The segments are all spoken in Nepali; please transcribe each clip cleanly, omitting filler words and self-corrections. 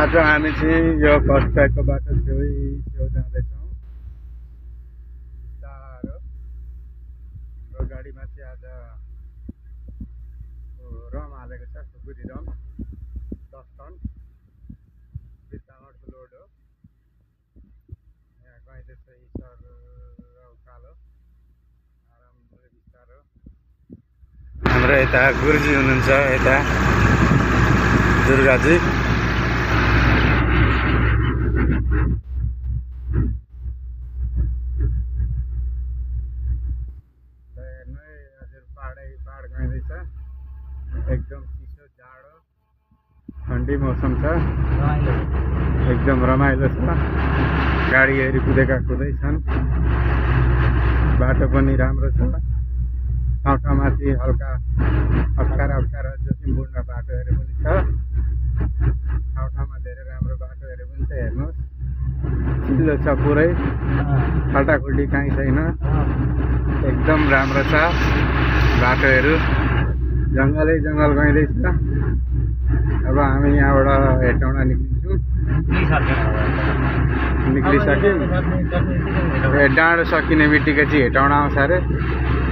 आज हामी चाहिँ यो फर्स्ट ट्र्याकको बाटो छेउ जाँदैछौँ बिस्तारो। हाम्रो गाडीमा चाहिँ आज रम हालेको छ, खुकुरी रम 10 टन 20 डाँडको लोड हो। यहाँ गइँदैछ ईश्वर र उकालो आरामले बिस्तारो। हाम्रो यता गुरुजी हुनुहुन्छ, यता दुर्गाजी। पहाड गइँदैछ, एकदम चिसो जाडो ठन्डी मौसम छ, एकदम रमाइलो छ। गाडीहरू कुदेका छन्, बाटो पनि राम्रो छ। ठाउँ ठाउँमा चाहिँ हल्का अप्ठ्यारा जोखिम पूर्ण बाटोहरू पनि छ, ठाउँ ठाउँमा धेरै राम्रो बाटोहरू पनि छ। हेर्नुहोस्, चिल्लो छ पुरै, खाल्टाखुल्टी काहीँ छैन, एकदम राम्रो छ बाटोहरू। जङ्गलै जङ्गल गइँदैछ। अब हामी यहाँबाट हेटौँडा निक्लिन्छौँ। निक्लिसक्यौँ। डाँडो सकिने बित्तिकै चाहिँ हेटौँडा आउँछ अरे,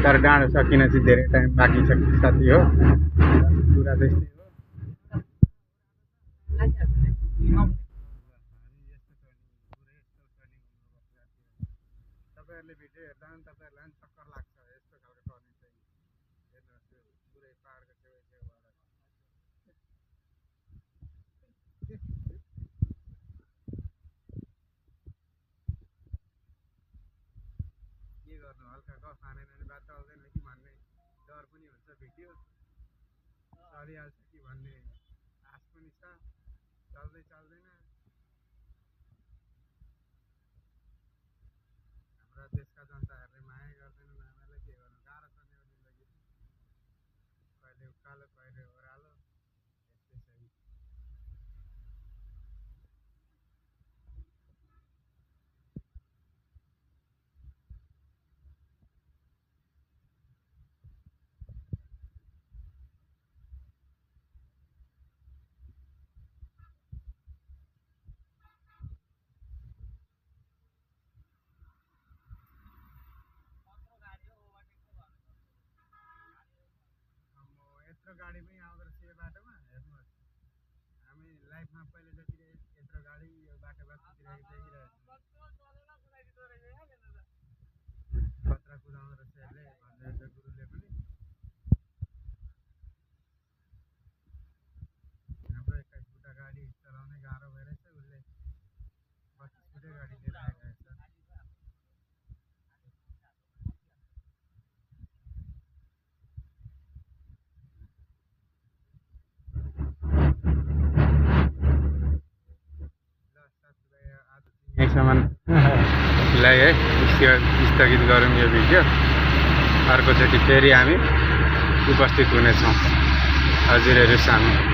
तर डाँडो सकिन चाहिँ धेरै टाइम बाँकी छ साथी हो। कुरा त्यस्तै हो। तपाईँहरूले भिडियो हेर्दा पनि तपाईँहरूलाई पनि चक्कर लाग्छ यस्तो खालको टर्निङ चाहिँ। हेर्नुहोस्, पुरै पाहाडको छेउछेउबाट के गर्नु, हल्का गफ हानेन भने बात चल्दैन कि भन्ने डर पनि हुन्छ। भिडियो चलिहाल्छ कि भन्ने आश पनि छ, चल्दैन। हाम्रा देशका जनताहरूले माया गर्दैनन् हामीलाई, के गर्नु, गाह्रो छ नि जिन्दगी। कहिले उकालो कहिले ओह्रालो, यस्तै छ। यत्रो गाडी पनि आउँदो रहेछ यो बाटोमा। हेर्नुहोस्, हामी लाइफमा पहिलोचोटि यत्रो गाडी यो बाटोमा कुदिरहेको देखिरहेको छु। खतरा कुदाउँदो रहेछ यसले भन्दै गुरुले पनि। हाम्रो 21 फुटा गाडी चलाउनै गाह्रो भइरहेछ, उसले 25 फुटे गाडी लिएर आइरहेछ। यहीँसम्म लाई है स्थगित गरौँ यो भिडियो। अर्कोचोटि फेरि हामी उपस्थित हुनेछौँ हजुरहरू सामु।